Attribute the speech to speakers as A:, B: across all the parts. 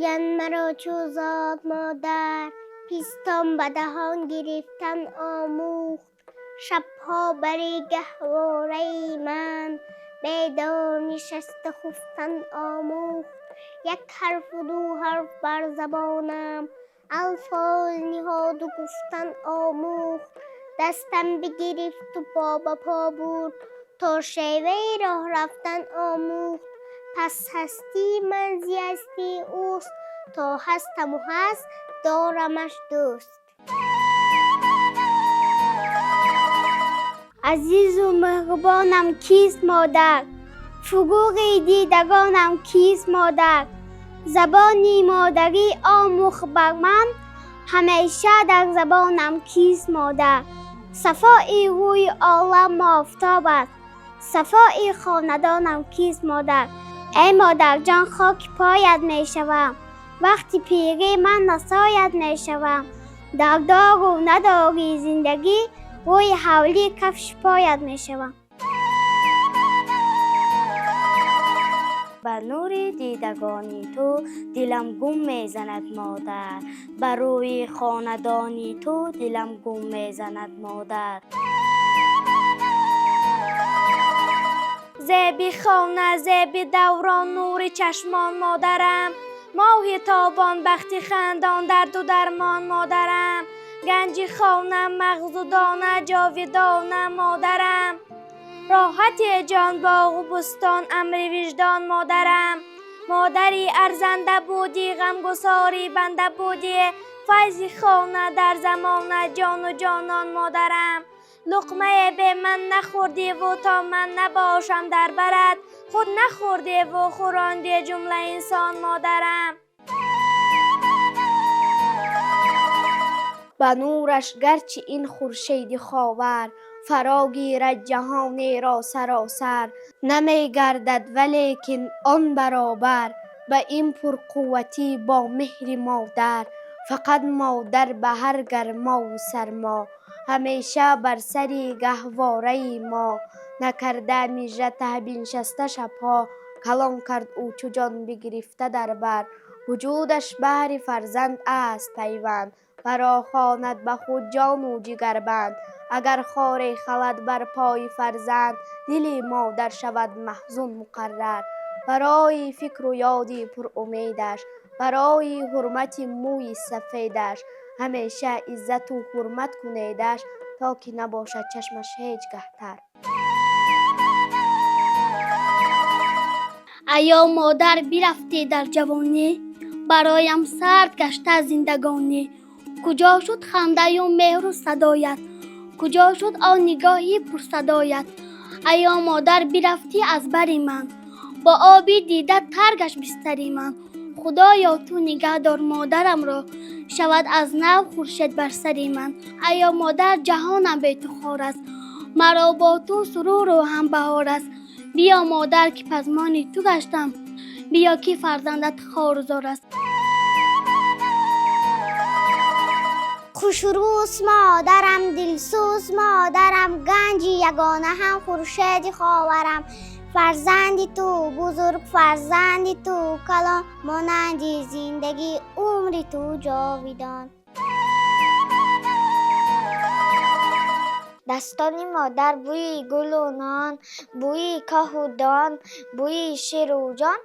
A: Гӯянд маро чу зод модар, пистон ба даҳон гирифтан омӯхт. Шабҳо бари гаҳвораи ман бедор нишаста хуфтан омӯхт. Як ҳарфу ду ҳарф бар забонам алфоз ниҳоду гуфтан омӯхт. Дастам бигирифту по ба по бурд, то шеваи роҳ рафтан омӯхт. Пас ҳастии ман зи ҳастии ӯст, то ҳастаму ҳаст дорамаш дӯст. Азизу меҳрубонам кист модар? Фуруғи дидагонам кист модар? Забони модарӣ омӯхт бар ман, ҳамеша дар забонам кист модар? Сафои рӯи олам офтоб аст, сафои хонадонам кист модар? Эй модарҷон, хоки поят мешавам, вақти пирӣ ман насоят мешавам. Дар дору надорӣ зиндагӣ, рӯи ҳавлӣ кафши поят мешавам.
B: Ба нури дидагони ту дилам гум мезанад модар, ба рӯи хонадони ту дилам гум мезанад модар. Зеби хона, зеби даврон, нури чашмон модарам, моҳи тобон, бахти хандон, дарду дармон модарам, ганҷи хона, мағзу дона, ҷовидона модарам, роҳати ҷон, боғу бӯстон, амри виҷдон модарам. Модари арзанда будӣ, ғамгусори банда будӣ, файзи хона дар замона, ҷону ҷонон модарам. Луқмае бе ман нахӯрдиву то ман набошам дар барат, худ нахӯрдиву хӯронди ҷумла инсон модарам.
C: Ба нураш гарчи ин хуршеди ховар фаро гирад ҷаҳонеро саросар, намегардад валекин он баробар ба ин пурқувватӣ бо меҳри модар. Фақат модар ба ҳар гармову сармо, ҳамеша бар сари гаҳвораи мо. Накарда мижа таҳбиншаста шабҳо, калон кард ӯ чу ҷон бигирифта дар бар. Вуҷудаш баҳри фарзанд аст пайванд, фарохонад ба худ ҷону ҷигарбанд. Агар хоре халад бар пои фарзанд, дили модар шавад маҳзун муқаррар. Барои фикру ёди пурумедаш, барои ҳурмати мӯи сафедаш, ҳамеша иззату ҳурмат кунедаш, то ки набошад чашмаш ҳеҷ гаҳ тар.
D: Аё модар бирафтӣ дар ҷавонӣ, бароям сард гашта зиндагонӣ. Куҷо шуд хандаю меҳру садоят, куҷо шуд он нигоҳи пурсадоят? Аё модар бирафтӣ аз бари ман, бо оби дида тар гашт бистари ман. Худоё ту нигаҳдор модарамро, шавад аз нав хуршед бар сари ман. Аё модар ҷаҳонам бе ту хор аст, маро бо ту суруру ҳам баҳор аст. Биё модар ки пазмони ту гаштам, биё ки фарзандат хору зор аст.
A: Хушрӯз модарам, дилсӯз модарам, ганҷи ягона ҳам хуршеди ховарам. Фарзанди ту бузург, фарзанди ту калон, монанди зиндагӣ умри ту ҷовидон. Дастони модар бӯи гулу нон, бӯи коҳу дон, бӯи ширу ҷон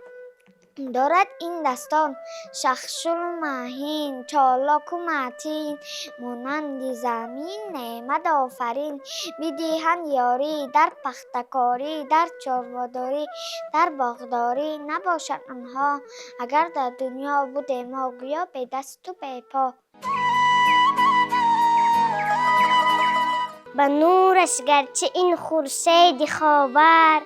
A: дорад ин дастон. Шахшулу маҳин, чолоку матин, монанди замин неъмат офарин. Бидиҳанд ёрӣ дар пахтакорӣ, дар чорводорӣ, дар боғдорӣ. Набошанд онҳо агар дар дунё будем мо гӯё бедасту бепо. Ба нураш гарчи ин хуршеди ховар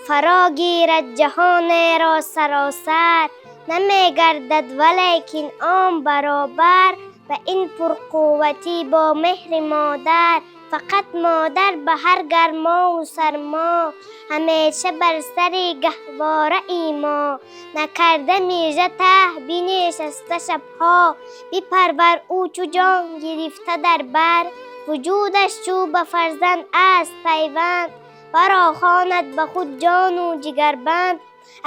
A: фаро гирад ҷаҳонеро саросар, намегардад валекин он баробар ба ин пурқувватӣ бо меҳри модар. Фақат модар ба ҳар гармову сармо, ҳамеша бар сари гаҳвораи мо. Накарда мижа таҳ бинишаста шабҳо, бипарвар ӯ чу ҷон гирифта дар бар. Вуҷудаш чу ба фарзанд аст пайванд, фарохонад ба худ ҷону ҷигарбанд.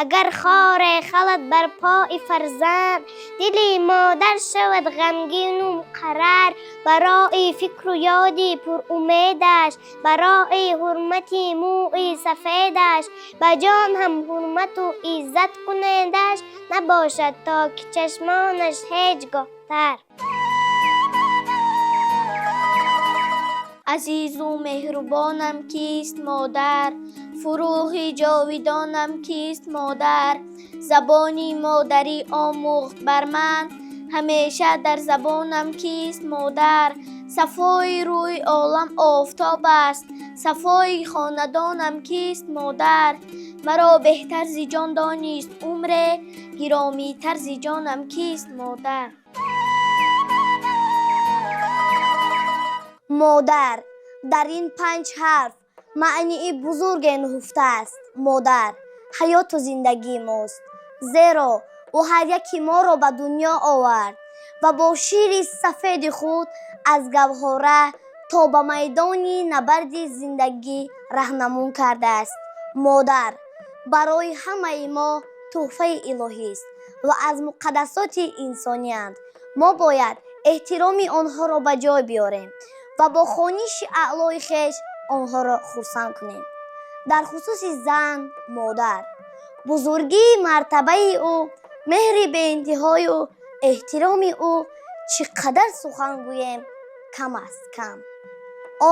A: Агар хоре халад бар пои фарзанд, дили модар шавад ғамгину муқаррар. Барои фикру ёди пурумедаш, барои ҳурмати мӯи сафедаш, ба ҷон ҳам ҳурмату иззат кунедаш, набошад то ки чашмонаш ҳеҷ гоҳ тар.
B: Азизу меҳрубонам кист модар, фурӯғи ҷовидонам кист модар. Забони модарӣ омӯхт бар ман, ҳамеша дар забонам кист модар. Сафои рӯи олам офтоб аст, сафои хонадонам кист модар. Маро беҳтар зи ҷон донист умре, гиромитар зи ҷонам кист модар.
C: Модар дар ин панҷ ҳарф маънии бузурге нуҳуфта аст. Модар ҳаёту зиндагии мост, зеро ӯ ҳар яки моро ба дунё овард ва бо шири сафеди худ аз гавҳора то ба майдони набарди зиндагӣ раҳнамун кардааст. Модар барои ҳамаи мо тӯҳфаи илоҳист ва аз муқаддасоти инсонианд. Мо бояд эҳтироми онҳоро ба ҷой биёрем ва бо хониши аълои хеш онҳоро хурсанд кунем. Дар хусуси зан, модар, бузургии мартабаи ӯ, меҳри беинтиҳои ӯ, эҳтироми ӯ чӣ қадар сухан гӯем кам аст, кам.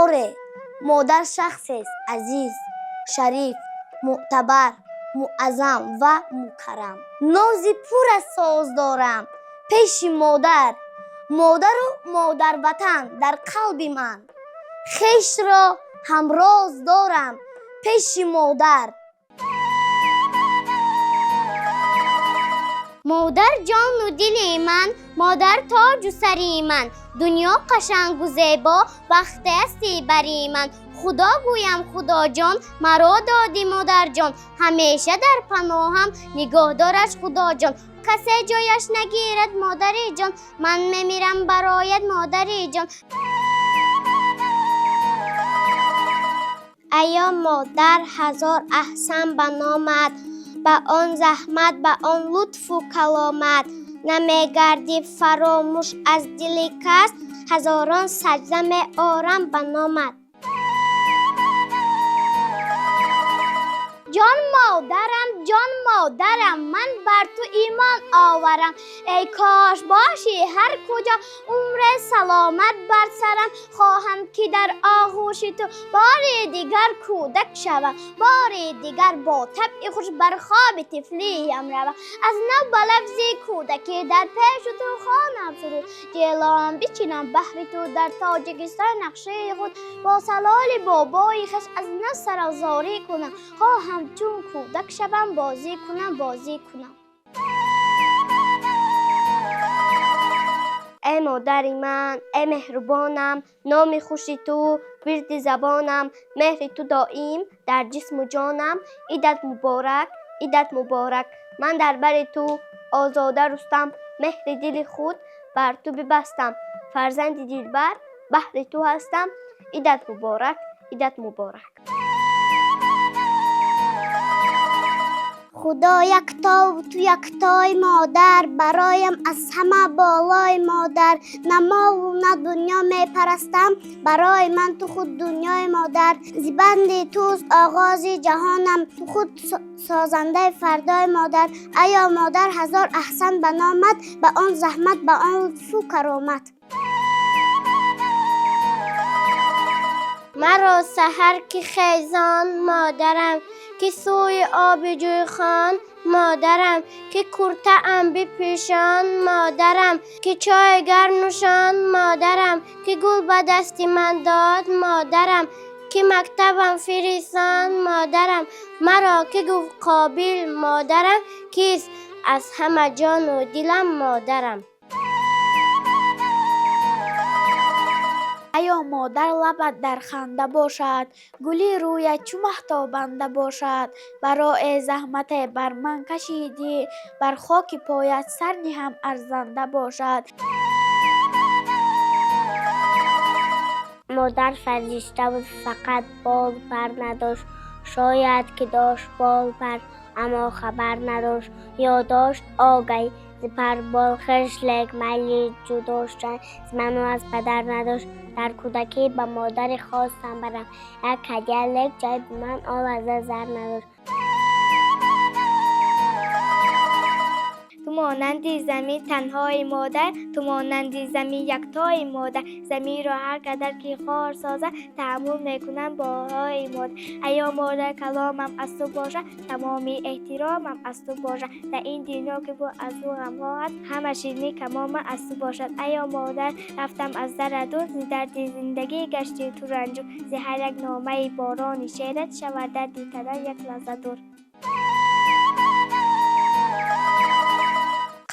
C: Оре, модар шахсест азиз, шариф, мӯътабар, муаззам ва мукаррам. Нози пур аз соз дорам пеши модар, модару модарватан дар қалби ман. Хешро ҳамроз дорам пеши модар.
A: Модар ҷону дили ман, модар тоҷу сари ман, дунё қашангу зебо вақте ҳастӣ бари ман. Худо гӯям Худоҷон, маро додӣ модарҷон, ҳамеша дар паноҳам нигоҳ дораш Худоҷон. Касе ҷояш нагирад модариҷон, ман мемирам барояд модариҷон. Ая модар, ҳазор аҳсан ба номат, ба он заҳмат, ба он лутфу каломат. Намегардӣ фаромӯш аз дили кас, ҳазорон саҷда меорам ба номат.
B: Ҷон модарам, ҷон модарам, ман бар ту имон оварам. Эй кош бошӣ ҳар куҷо, умри саломат бар сарам. Хоҳам ки дар оғӯши ту бори дигар кӯдак шавам, бори дигар бо табъи хуш бар хоби тифлиям равам. Аз нав ба лафзи кӯдакӣ дар пеши ту хонам суруд, ҷелон бичинам баҳри ту дар Тоҷикистон нақшаи худ. Бо салоли бобои хеш аз нав саразорӣ кунам, хоҳам чун кӯдак шавам, бозӣ кунам, бозӣ кунам.
A: Эй модари ман, эй меҳрубонам, номи хуши ту вирди забонам, меҳри ту доим дар ҷисму ҷонам. Идат муборак, идат муборак, ман дар бари ту озода рустам, меҳри дили худ бар ту бибастам, фарзанди дилбар баҳри ту ҳастам. Идат муборак, идат муборак. Худо яктову ту яктои модар, бароям аз ҳама болои модар. На молу на дунё мепарастам, барои ман ту худ дунёи модар. Зибанди туст оғози ҷаҳонам, ту худ созандаи фардои модар. Аё модар, ҳазор аҳсан ба номат, ба он заҳмат, ба он лутфу каромат. Маро саҳар ки хезон модарам, ки сӯи оби ҷӯйхон модарам, ки куртаам бипӯшон модарам, ки чой гарм нӯшон модарам, ки гул ба дасти ман дод модарам, ки мактабам фирисон модарам, маро ки гуфт қобил модарам, кист аз ҳама ҷону дилам модарам.
B: Аё модар, лабат дар ханда бошад, гули рӯят чу маҳтобанда бошад. Барое заҳмате бар ман кашидӣ, бар хоки поят сар ниҳам арзанда бошад.
A: Модар фаришта буд, фақат бол пар надошт. Шояд ки дошт бол пар, Аммо хабар надошт ё дошт огаҳӣ зи парбол хеш, лек майли ҷудо шудан зи ману аз падар надошт. Дар кӯдакӣ ба модари хостам барам як ҳадя, лек ҷайби ман он лаҳза зар надошт.
B: Ту монанди замин танҳои модар, ту монанди замин яктои модар. Заминро ҳар қадар ки хор созад, таҳаммул мекунам борҳои модар. Аё модар, каломам аз ту бошад, тамоми эҳтиромам аз ту бошад. Дар ин дунё ки буд аз ӯ ғамҳо ҳаст, ҳама ширини камомам аз ту бошад. Аё модар, рафтам аз дара дур, зи дарди зиндагӣ гашти ту ранҷур. Зи ҳар як номаи борони шеърат шавад дарди тадан як лаҳза дур.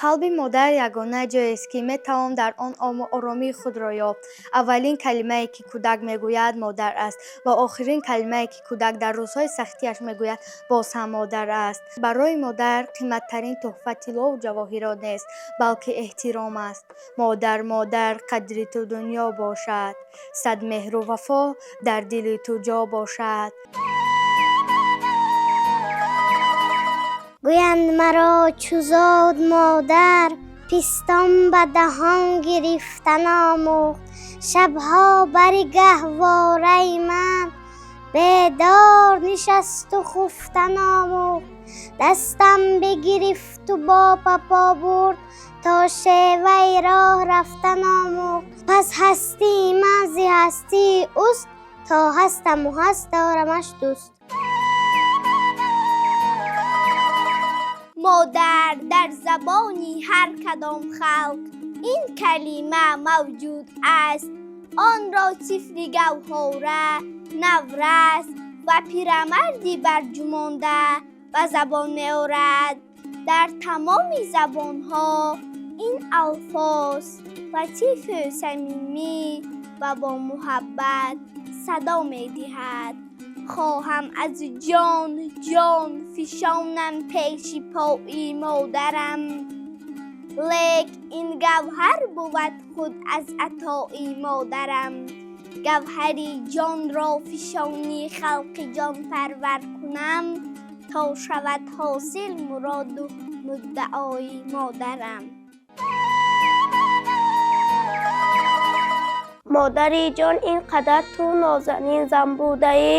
E: Қалби модар ягона ҷоест, ки метавон дар он оромии худро ёфт. Аввалин калимае, ки кӯдак мегӯяд, модар аст, ва охирин калимае, ки кӯдак дар рӯзҳои сахтиаш мегӯяд, боз ҳам модар аст. Барои модар қиматтарин тӯҳфа тиллову ҷавоҳирот нест, балки эҳтиром аст. Модар, модар, қадри ту дунё бошад, сад меҳру вафо дар дили ту ҷо бошад.
A: Гӯянд маро чу зод модар, пистон ба даҳон гирифтан омӯхт. Шабҳо бари гаҳвораи ман бедор нишасту хуфтан омӯхт. Дастам бигирифту бо папо бурд, то шеваи роҳ рафтан омӯхт. Пас ҳастии ман зи ҳастии ӯст, то ҳастаму ҳаст дорамаш дӯст.
B: Модар дар забони ҳар кадом халқ ин калима мавҷуд аст. Онро тифли гавҳора, наврас ва пирамарди барҷумонда ба забон меорад. Дар тамоми забонҳо ин алфоз латифу самимӣ ва бо муҳаббат садо медиҳад. Хоҳам аз ҷон ҷон фишонам пеши пои модарам, лек ин гавҳар бувад худ аз атои модарам. Гавҳари ҷонро фишони халқи ҷонпарвар кунам, то шавад ҳосил муроду муддаои модарам.
F: Модари ҷон, ин қадар ту нозанин зан будаӣ,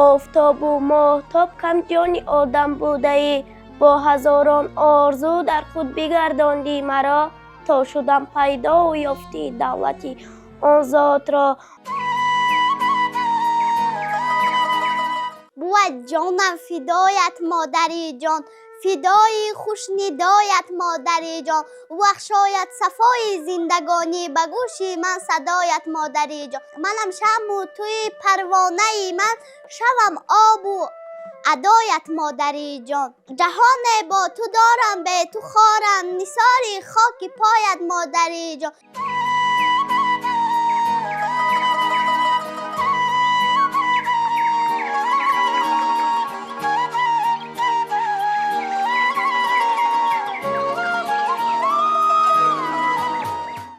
F: офтобу моҳтоб кам ҷони одам будаӣ. Бо ҳазорон орзу дар худ бигардондӣ маро, то шудам пайдо ёфтӣ давлати он зотро.
A: Бувад ҷонам фидоят, модари ҷон, фидои хушнидоят, модари ҷон. Бахшояд сафои зиндагонӣ, ба гӯши ман садоят, модари ҷон. Манам шамъу туи парвонаи ман, шавам обу адоят, модари ҷон. Ҷаҳоне бо ту дорам, бе ту хорам, нисори хоки поят, модари ҷон.